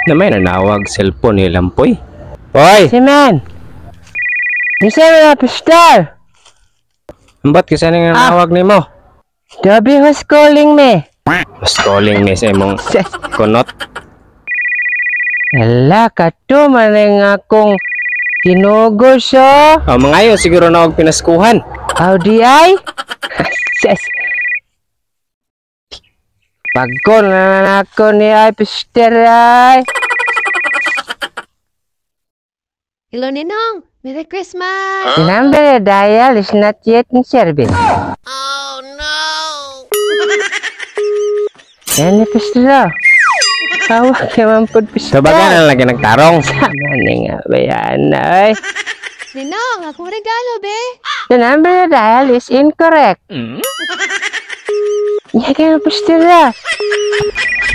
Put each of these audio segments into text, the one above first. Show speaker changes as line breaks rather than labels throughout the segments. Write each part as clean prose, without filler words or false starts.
Na may nanawag cellphone ni Lampoy. Hoy,
Simen! Unsa man na, Pastor?
Ambat kasi nga nanawag nimo?
Dobby, who's calling me?
Mas calling ni sa imong kunot.
Hala, kato man nga akong kinugos, oh.
Oh, mangayo siguro na og pinaskuhan.
How di ay? Ses. Pagko na ako ni ay, Pastor ay.
Hello, Ninong! Merry Christmas!
The number you dial is not yet in service.
Oh, no!
Yan ni Pastor, oh. Tawag naman po, Pastor.
Tabagan na lagi nagtarong.
Sama ni nga bayan na, ay.
Ninong, akong regalo, be!
The number you dial is incorrect. Yan kayo, Pastor, ah.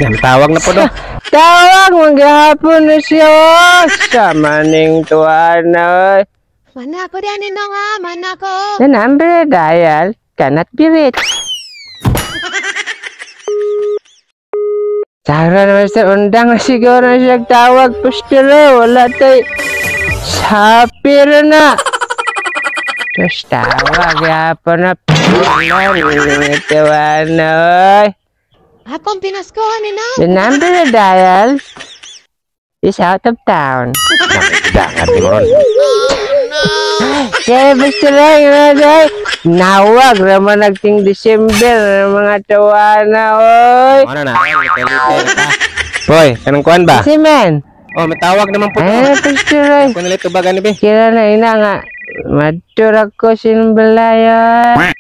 Yan, tawag na po do.
Tawag, maghapon na siya, oh. Sama ning tuwan na, oy.
Mana ko diyan, Ninong, ha? Mana ko!
The number you dial cannot be reached. Tara naman sa undang na siguro na siya tawag, Pastor, oh. Wala tay. Sapir na. Diyos, tawag, hapon na. Wala, tuwan na, oy.
Akong pinaskuhan, Ninong!
The number you dial is out of town.
Dangan di mo ron.
Kaya basta lang, ano, nawag raman nagting December ng mga tawana, oy.
Ano na? Likay-likay na. Boy, kanang kuan ba?
Si man,
Oh, may tawag naman po do.
Ay, basta lang.
Kuan ulit tubagan ni be.
Kira na ina nga, matura ko sinbalay, oy.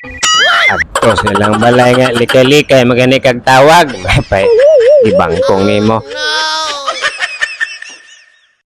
Adto silang balay nga likay-likay magani kag tawag. Pay ibangkong nimo.